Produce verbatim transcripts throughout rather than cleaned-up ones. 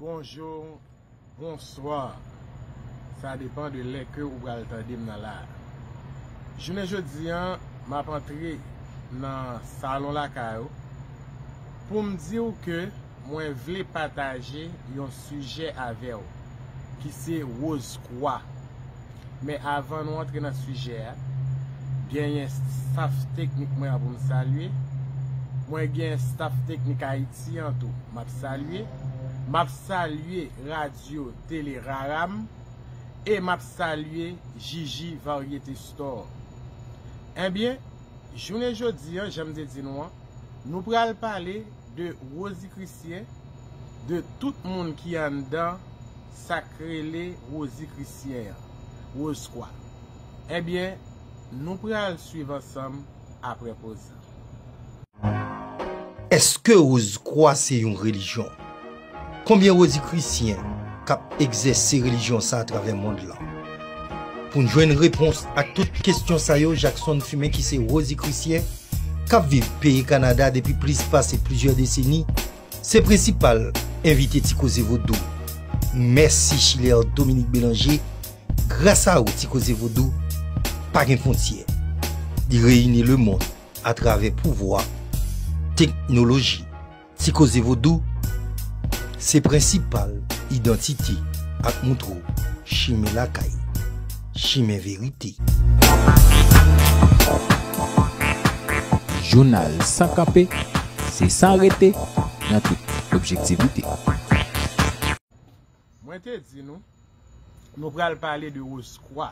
Bonjou, bonswa. Sa depann de lè ke ou pral tande m nan la a. Jounen jodi an, m ap antre nan salon lakay ou pou m di w ke mwen vle pataje yon sijè avè w ki se Wozkwa. Men avan nou antre nan sijè a, genyen staff teknik mwen an pou m salye. Mwen gen staff teknik Ayiti an tou, m ap salye. M ap salye Radyo Tele Raram e m ap salye Jiji Variété Store. Ebyen, jounen jodi an, jan m te di nou an, nou pral pale de Rosie Christian, de tout moun ki anndan sa k rele Rosie Christian an, Wozkwa. Ebyen, nou pral swiv ansanm apre poz lan. Èske Wozkwa se yon relijyon? Konbyen Rosie Christian k ap egzèse relijyon sa atravè mond lan? Pou n jwenn repons ak tout kesyon sa yo, Jackson Firmin ki se Rosie Christian, k ap viv peyi Kanada depi plis pase plizyè deseni, se prensipal envite Ti Koze Vodou. Mèsi Chiler Dominique Bélanger, gras a ou Ti Koze Vodou pa gen fwontyè. Li reyini lemonn atravè pouvwa teknoloji. Ti Koze Vodou se prensipal idantite ak montre w chimen lakay, chimen verite. Jounal san kanpe, se san rete nan tout objektivite. Mwen te di nou, nou pral pale de Wozkwa.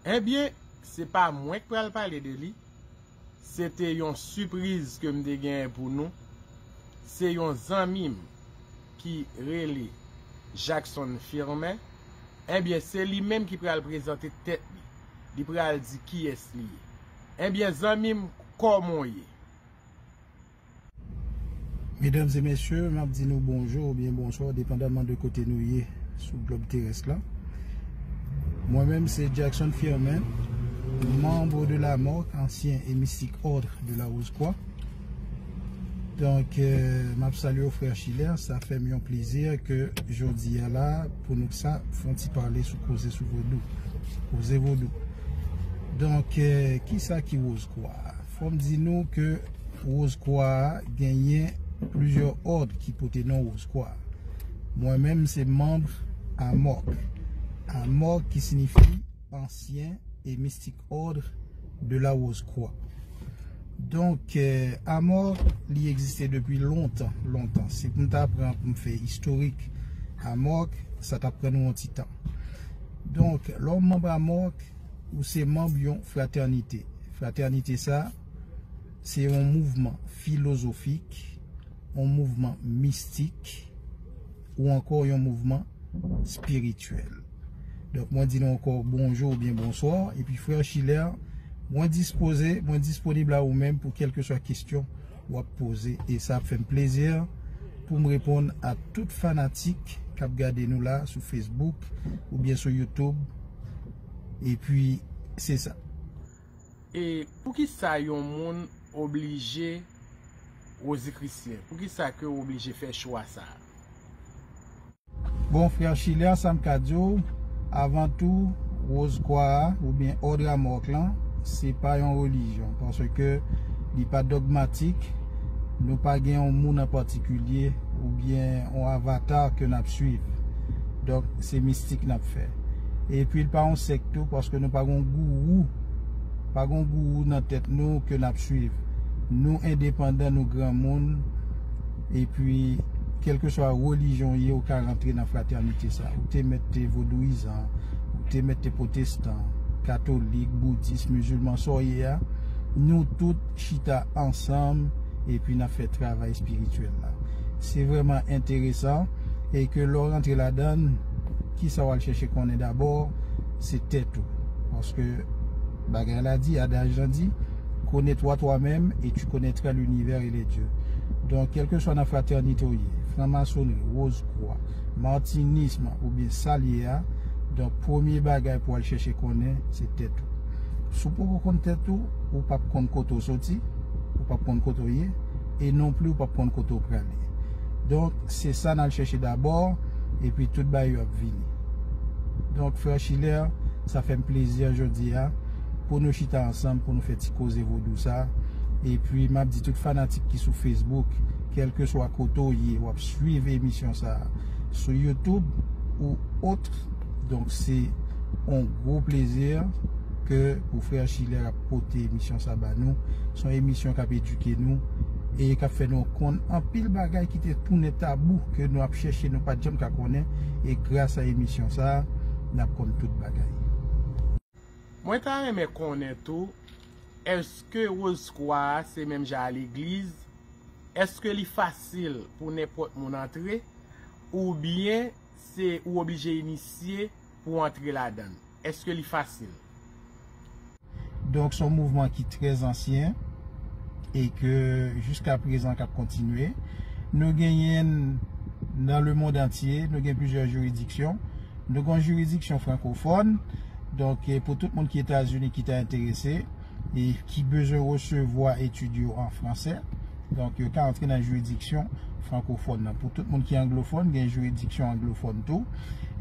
Ebyen, se pa mwen k pral pale de li. Se te yon sipriz ke m te genyen pou nou. Se yon zanmi m ki rele Jackson Firmin. Ebyen, se li menm ki pral prezante tèt li. Li pral di kiyès li ye. Ebyen, zanmi m, kòman w ye? Medam e mesye, m ap di nou bonjou oubyen bonswa, depandaman de kote nou ye sou glòb terès la. Mwen menm se Jackson Firmin, membre de la MORC, ancien et mystique ordre de la Rose Croix. Donk, euh, m ap salye w frè Chiler, sa fè m yon plezi ke jodi a la pou nou sa fè yon ti pale sou koze sou vodou. Koze vodou. Donk, euh, kisa ki Rose Croix? Fò m di nou ke Wozkwa a genyen plizyè òd ki pote non Wozkwa. Mwen menm se manm AMORC. AMORC ki siyifi Ancien et Mystique Ordre de la Rose Croix. Donk, eh, AMORC, li egziste depi lontan, lontan. Si pou m ta pran pou m fè istorik AMORC, sa t ap pran nou yon ti tan. Donk, lè w manm AMORC, ou se manm yon fratènite. Fratènite sa, se yon mouvman filozofik, yon mouvman mistik, ou ankò yon mouvman espirityèl. Donk, mwen di nou ankò bonjou oubyen bonswa. Epi, frè Chiler, mwen dispoze, mwen disponib a ou menm pou kèlkeswa kesyon w ap poze. E sa ap fè m plezi pou m reponn a tout fanatik k ap gade nou la sou Facebook oubyen sou YouTube. Epi, se sa. E poukisa yon moun oblije Rosicrucien? Poukisa ke w oblije fè chwa sa a? Bon, frè Chiler, sa m ka di w, avan tou, Wozkwa a, oubyen Òd AMORC lan, se pa yon relijyon, paske li pa dògmatik, nou pa gen yon moun an patikilye, oubyen yon avata ke n ap swiv. Donk, se mistik n ap fè. Epi, l pa yon sèk tou, paske nou pa gen yon gourou, pa gen yon gourou nan tèt nou ke n ap swiv. Nou endepandan, nou granmoun, epi, kèlkeswa relijyon w ye, ou ka rantre nan fratènite sa. Ou te mèt te vodouyizan, ou te mèt te pwotestan, katolik, boudis, mizilman, sa w ye a, nou tout chita ansanm, epi n ap fè travay espirityèl la. Se vrèman enteresan, e ke lè w rantre ladan l, kisa w al chèche konnen dabò, se tèt ou. Paske bagay la di, adaj lan di, connais-toi toi-même et tu connaîtras l'univers et les dieux. Donk, kèlkeswa nan fratènite w ye, franmasonri, Wozkwa, matinism, oubyen sa l ye a, donk, premye bagay pou w al chèche konnen, se tèt ou. Si w poko konn tèt ou, ou p ap konn kote w soti, ou p ap konn kote w ye, e non pli ou p ap konn kote w prale. Donk, se sa n al chèche dabò, epi tout bagay yo ap vini. Donk, frè Schiller, sa fè m plezi jodi a pou nou chita ansanm, pou nou fè ti koze vodou sa. Epi, m ap di tout fanatik ki sou Facebook, kèlkeswa kote w ye, w ap swiv emisyon sa sou YouTube ou ot. Donk, se yon gwo plezi ke pou frè Schiller ap pote emisyon sa ba nou. Se yon emisyon k ap edike nou e k ap fè nou konn anpil bagay ki te tounen tabou, ke nou ap chèche, nou pa t janm ka konnen. E gras a emisyon sa, n ap konn tout bagay. Mwen ta renmen konnen tou, èske Wozkwa a se menm jan a legliz? Èske li fasil pou nenpòt moun antre? Oubyen se ou oblije inisye pou w antre ladan l? Èske li fasil? Donk, se yon mouvman ki trè ansyen e ke jiska prezan k ap kontinye. Nou genyen nan lemonn antye, nou gen plizyè jiridiksyon. Nou gen yon jiridiksyon frankofòn. Donk, e pou tout moun ki Etazini ki ta enterese e ki bezwen resevwa etid yo an fransè, donk, yo ka antre nan jiridiksyon frankofòn nan. Pou tout moun ki anglofòn, gen jiridiksyon anglofòn tou.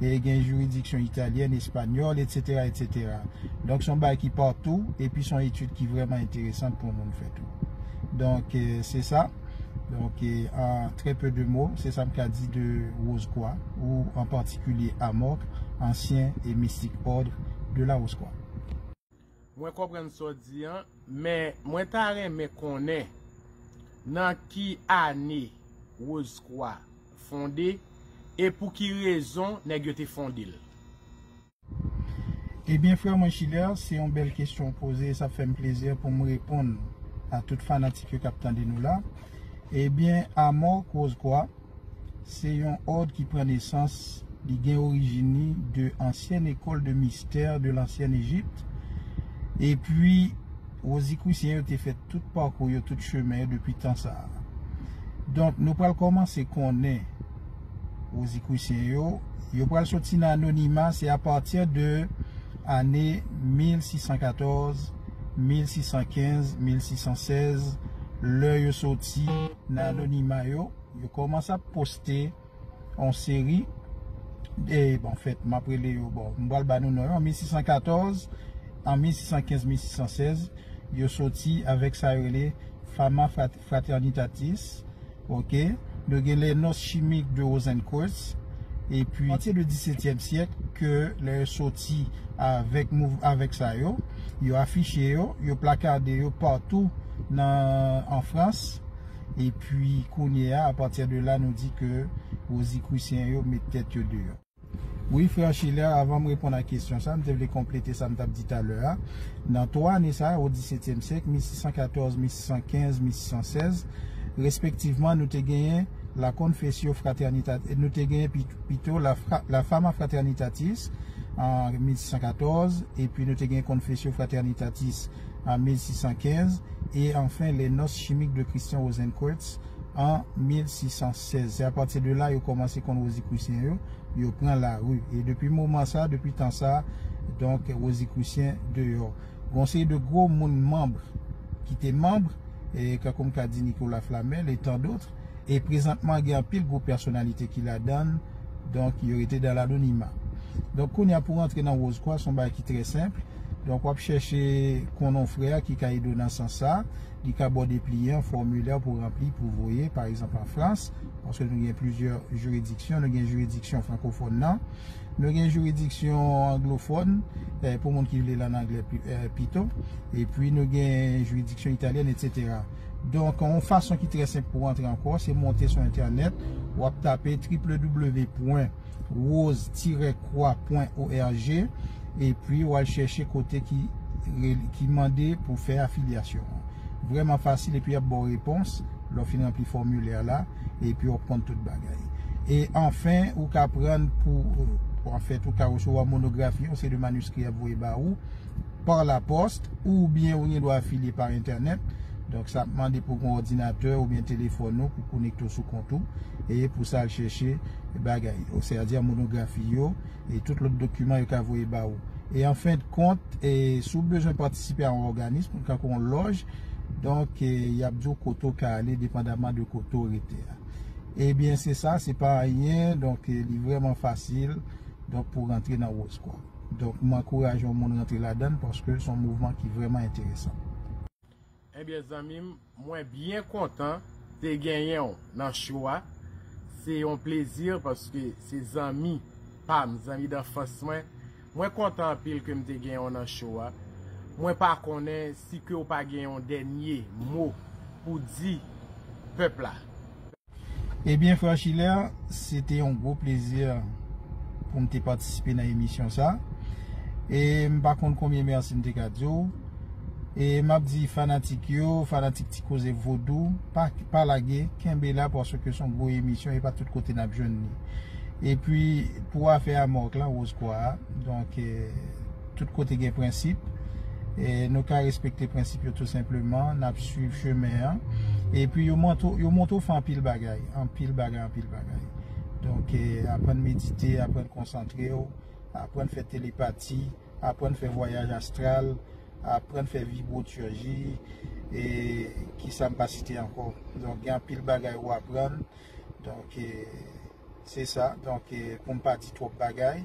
E gen jiridiksyon italyèn, espanyòl, etsetera, etsetera. Donk, se yon bagay ki patou, epi se yon etid ki vrèman enteresan pou moun fè tou. Donk, e, se sa. Donk, e, an trè pe de mo, se sa m ka di de Wozkwa, ou an patikilye Amok, ansyen e mistik òd de la Wozkwa. Mwen konprann sa w di an, men mwen ta renmen konnen nan ki ane Wozkwa fonde e pou ki rezon nèg yo te fonde l. Ebyen, frè mwen Schiller, se yon bèl kesyon w poze, sa fè m plezi pou m reponn a tout fanatik yo k ap tande nou la. Ebyen, Amok Wozkwa, se yon òd ki pran nesans, li gen orijin li de ansyen école de mystère de l'ancienne Égypte. Epi, Wozikrisyen yo te fè tout pakou yo, tout chemen yo depi tan sa a. Donk, nou pral kòmanse konnen Wozikrisyen yo. Yo pral soti nan anonima, se apati de ane mil sis san katòz, mil sis san kenz, mil sis san sèz, lè yo soti nan anonima yo, yo kòmanse ap poste yon seri, e, bon, anfèt, m ap rele yo, bon, m pral ba nou non yo, an mil sis san katòz, an mil sis san kenz, mil sis san sèz, yo soti avèk sa yo rele Fama Frat-, Fraternitatis, ok? Nou gen Les Noces Chimiques de Rosenquist, epi, apati de disetyèm syèk, ke lè yo soti avèk mouv-, avèk sa yo, yo afiche yo, yo plakade yo patou nan, an Frans, epi, kounye a, apati de la, nou di ke Wozikrisyen yo met tèt yo deyò. Wi, frè Schiller, avan m reponn a kesyon sa, m te vle konplete sa m t ap di talè a. Nan twa ane sa yo, o disetyèm syèk, mil sis san katòz, mil sis san kenz, mil sis san sèz, respektivman, nou te genyen la Confessio Fraternitatis, nou te genyen pi-, pito la, fra-, la Fama Fraternitatis an mil sis san katòz, epi nou te genyen Confessio Fraternitatis an mil sis san kenz, e anfen, Les Noces Chimiques de Christian Rosenquist an mil sis san sèz. Se apati de la yo kòmanse konn Wozikrisyen yo, yo pran lari. E depi moman sa, depi tan sa, donk, Wozikrisyen deyò. Gon seri de gwo moun manb ki te manb, e, kankou m ka di Nicolas Flamel e tan dot, e prezantman gen anpil gwo pèsonalite ki ladan l, donk, yo rete dan lanonima. Donk, kounye a pou rantre nan Wozkwa, se yon bagay ki trè senp. Donk, w ap chèche konnen yon frè ki ka ede w nan sans sa. Li ka ba w depliyan, fòmilè pou ranpli, pou voye, pa egzanp, an Frans, paske nou gen plizyè jiridiksyon, nou gen jiridiksyon frankofòn nan, nou gen jiridiksyon anglofòn, eh, pou moun ki vle l an anglè pi-, eh, pito, epi nou gen jiridiksyon italyèn, etsetera. Donk, yon fason ki trè senp pou antre ankò, se monte sou entènèt, w ap tape triple w pwen rose tiret croix pwen org, epi w al chèche kote ki, ki mande pou fè afilyasyon an. Vrèman fasil, epi y ap ba w repons lè w fin ranpli fòmilè la, epi w ap konn tout bagay. E anfen, ou ka pran pou, anfèt, ou ka resevwa monografi, yon seri de maniskri y ap voye ba ou, pa lapòs, oubyen ou gen dwa afilye pa entènèt. Donk, sa ap mande pou gen òdinatè oubyen telefòn ou pou konekte w sou kont ou, e pou sa al chèche bagay yo, sètadi monografi yo, e tout lòt dokiman yo ka voye ba ou. E an fen de kont, e si w bezwen patisipe a yon òganis, tankou yon lòj, donk, e, y ap di w kote w ka ale, depandaman de kote w rete a. Ebyen, se sa, se pa anyen, donk, eh, li vrèman fasil, donk, pou rantre nan Rose Croix. Donk, m ankouraje yon moun rantre ladan l paske se yon mouvman ki vrèman enteresan. Ebyen, zanmi m, mwen byen kontan te genyen w nan show a. Se yon plezi paske se zanmi pa m, zanmi danfans mwen. Mwen kontan anpil ke m te genyen w nan show a. Mwen pa konnen si ke w pa gen yon dènye mo pou di pèp la. Ebyen, frè Schiller, se te yon gwo plezi pou m te patisipe nan emisyon sa. E m pa konn konbyen mèsi m te ka di w. E m ap di fanatik yo, fanatik Ti Koze Vodou, pa, pa lage, kenbe la paske se yon gwo emisyon, e pa tout kote n ap jwenn li. Epi, pou afè a mòg lan, Rose Croix a, donk, eh, tout kote gen prensip. E nou ka respekte prensip yo tou senpleman, n ap swiv chemen an. Epi yo montre, yo montre w fè anpil bagay, anpil bagay, anpil bagay. Donk, eh, aprann medite, aprann konsantre w, aprann fè telepati, aprann fè vwayaj astral, aprann fè vibrotirji, e kisa m pa site ankò. Donk, gen anpil bagay ou aprann. Donk, eh, se sa. Donk, eh, pou m pa di twòp bagay.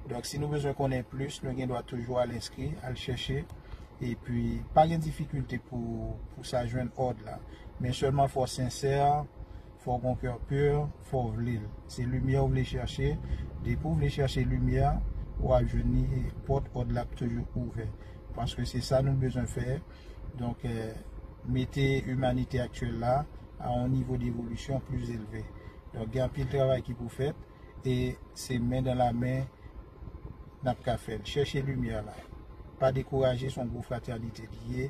Donk, si nou bezwen konnen plis, nou gen dwa toujou al enskri, al chèche. Epi, pa gen difikilte pou, pou sa jwenn òd la. Men sèlman fò w sensè, fò w gon kè pur, fò w vle l. Se limyè w vle chèche. Depi w vle chèche limyè, w ap jwenn li, pòt òd la ap toujou ouvè. Paske se sa nou bezwen fè. Donk, eh, mete imanite aktyèl la a yon nivo devolisyon pli elve. Donk, gen anpil travay ki pou fèt e se men dan la men n ap ka fè l. Chèche limyè la. Pa dekouraje, se yon gwo fratènite li ye.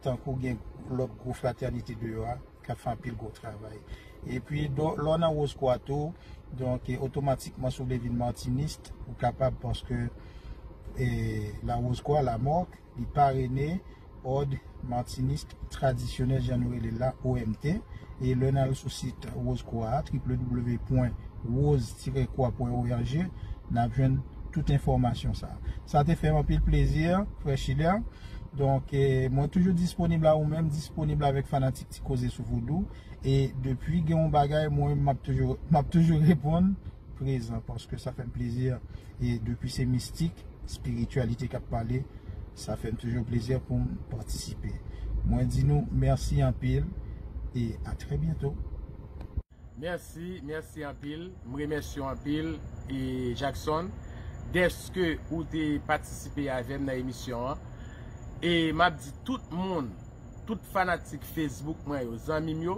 Tankou gen lòt gwo fratènite deyò a k ap fè anpil gwo travay. Epi, do- lè w nan Rose Croix tou, donk, e, otomatikman, si w vle vin Martiniste, ou kapab paske, e, la Rose Croix, la mòg, li parene Òd Martiniste Tradisyonèl, jan nou rele l la, O M T. E lè n al sou sit Rose Croix a, triple W pwen rose tiret croix pwen org, n ap jwenn tout enfòmasyon sa. Sa te fè m anpil plezi, frè Schiller. Donk, eh, mwen toujou disponib la, ou menm disponib avèk fanatik Ti Koze sou Vodou. E depi gen yon bagay, mwen, m ap toujou, m ap toujou reponn prezan, paske sa fè m plezi. E depi se mistik, espirityalite k ap pale, sa fè m toujou plezi pou m patisipe. Mwen di nou mèsi anpil e a trè byento. Mèsi, mèsi anpil. M remèsye w anpil, e Jackson, dèske ou te patisipe avè m nan emisyon an. E m ap di tout moun, tout fanatik Facebook mwen yo, zanmi m yo,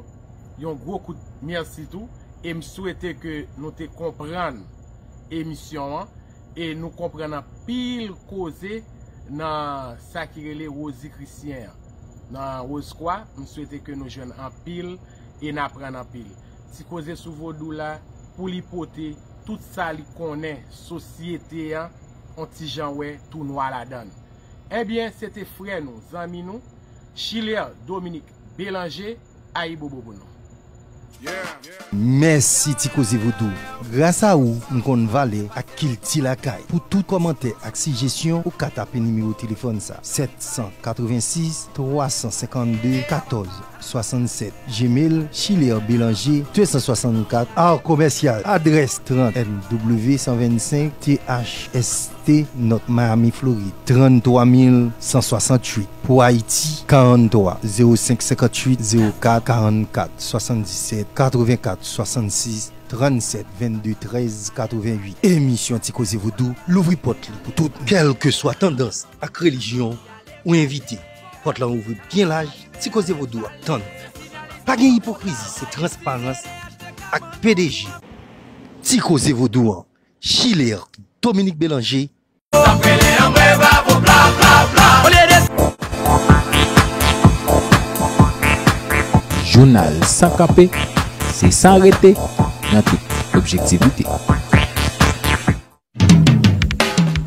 yon gwo kout mèsi tou. E m swete ke nou te konprann emisyon an e nou konprann anpil koze nan sa ki rele Rosicrucien an. Nan Rose Croix, m swete ke nou jwenn anpil e n aprann anpil. Ti Koze sou Vodou la, pou li pote tout sa li konnen sosyete an, on ti jan wè tou nwa ladan l. Ebyen, se te frè nou, zanmi nou, Schiller Dominique Bélanger, ayibobo pou nou. Mèsi Ti Koze Vodou. Gras a ou, m konn valè ak kilti lakay. Pou tout kòmantè ak sijesyon, ou ka tape nimewo telefòn sa, sèt san katrevensis, twa san senkannde, katòz swasannsèt. Gmail, Schiller Bélanger de san swasannkat, arobaz komèsyal, adrès trant M W san vennsenk T H S T, North Miami, Florid, tranntwa mil san swasanntuit. Pou Ayiti, karanntwa zewo senk senkantuit zewo kat karannkat swasanndisèt, katrevenkat swasannsis, trannsèt vennde trèz katrevenuit. Emisyon Ti Koze Vodou louvri pòt li pou tout moun. Kèlkeswa tandans ak relijyon ou envite, pòt lan ouvri byen laj, Ti Koze Vodou ap tann ou. Pa gen ipokrizi, se transparans ak P D G. Ti Koze Vodou an, Schiller Dominique Bélanger. Jounal san kanpe, se san rete, nan tout objektivite.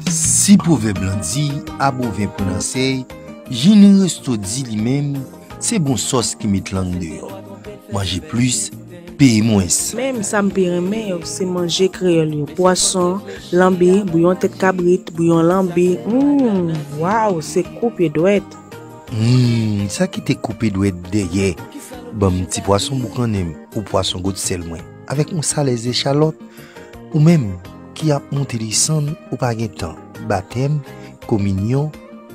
Si pwovèb lan di, a bon ven pran nan sèy, Jini Resto di li menm, se bon sòs ki met lang deyò. Manje plis, peye mwens. Men sa m pi renmen yo, se manje kreyòl yo. Pwason, lanbi, bouyon tèt kabrit, bouyon lanbi. Hum, waw, se koupe dwèt. Hum, sa ki te koupe dwèt dèyè. Ban m ti pwason boukannen m, ou pwason gwosè l mwen. avèk yon salè echalòt, ou menm ki ap monte desann, ou pa gen tan. Batèm, kominyon,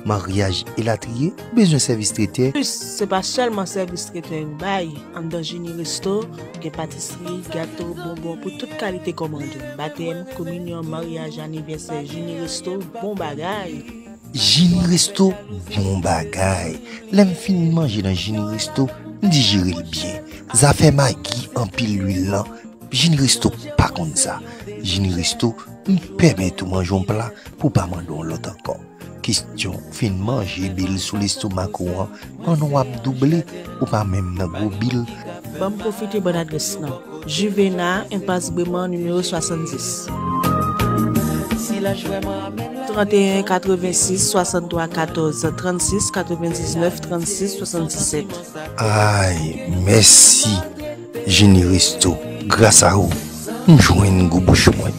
maryaj elatriye, ou bezwen sèvis tretè. Plis, se pa sèlman sèvis tretè yo bay. Anndan Jini Resto, gen patisri, gato, bonbon pou tout kalite kòmande. Batèm, kominyon, maryaj, anivèsè, Jini Resto, bon bagay. Jini Resto, bon bagay. Lè m fin manje nan Jini Resto, m dijere l byen. Zafè magi anpil lwil lan, Jini Resto pa konn sa. Jini Resto, m pèmèt ou manje yon pla pou pa mande yon lòt ankò. Kesyon fin manje bil sou lestomak ou an, pandan w ap double, ou pa menm nan gwo bil. Ban m pwofite ban n adrès lan. Juvena, Enpas Breman, nimewo swasanndis. Tranteyen katrevensis swasanntwa katòz trannsis, katrevendiznèf trannsis swasanndisèt. Ay, mèsi, Jini Resto. Gras a ou, m jwenn gou bouch mwen.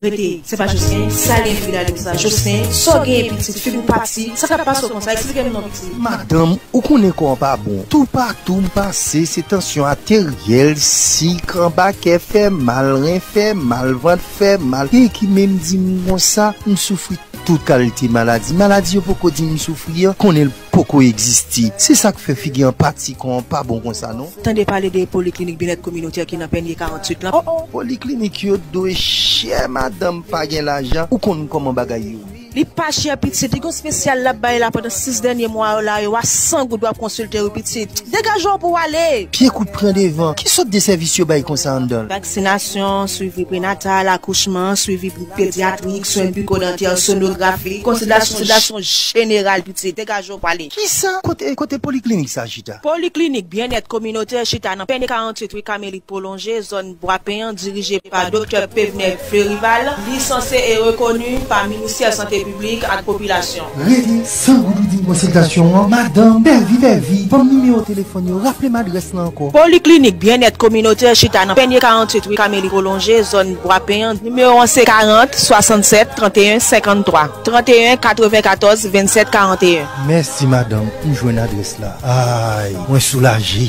Rete, se pa Jocelyn, sa gen fidalite sa. Jocelyn, sa w genyen pitit, figi w pati, sa k ap pase w konsa, eksplike m non pitit. Madanm, ou konnen kò an pa bon. Toupatou m pase, se tansyon ateryèl, sik, anba kè fè mal, ren fè mal, vant fè mal. Gen ki menm di m konsa, m soufri tout kalite maladi. Maladi yo poko di m soufri an, konnen l poko egziste. Se sa k fè figi an pati, kò an pa bon konsa non. Tande pale de poliklinik Byennèt Kominotè ki nan Pènye karanntuit lan. Oh, oh. Poliklinik yo dwe chè, madanm, pa gen lajan. Ou konn kòman bagay yo ye. Li pa chè pitit, li gon espesyal l ap bay la pandan sis dènye mwa yo la, yo a san goud w ap konsilte wi pitit. Degaje w pou w ale. Pye kout pran devan. Ki sòt de sèvis yo bay konsa anndan l? Vaksinasyon, swivi prenatal, akouchman, swivi pedyatrik, swen bikodantè, sonografi, konsiltasyon, konsiltasyon jeneral pitit. Degaje w pou w ale. Kisa? Kote, kote poliklinik sa chita? Poliklinik Byennèt Kominotè chita nan Pènye karanntuit wi Kamelit Pwolonje, zòn Bwapen an, dirije pa Doktè Pevnè Fleurival, lisanse e rekoni pa Ministè Sante Piblik ak Popilasyon. Rete, san goud ou di m konsiltasyon an, madanm, pèvi, pèvi, ban m nimewo telefòn yo, raple m adrès lan ankò. Poliklinik Byennèt Kominotè chita nan Pènye karanntuit wi Kamelit Pwolonje, zòn Bwapen an, nimewo an se karant swasannsèt tranteyen senkanntwa, tranteyen katrevenkatòz vennsèt karanteyen. Mèsi madanm, m jwenn adrès la. Ay, mwen soulaje.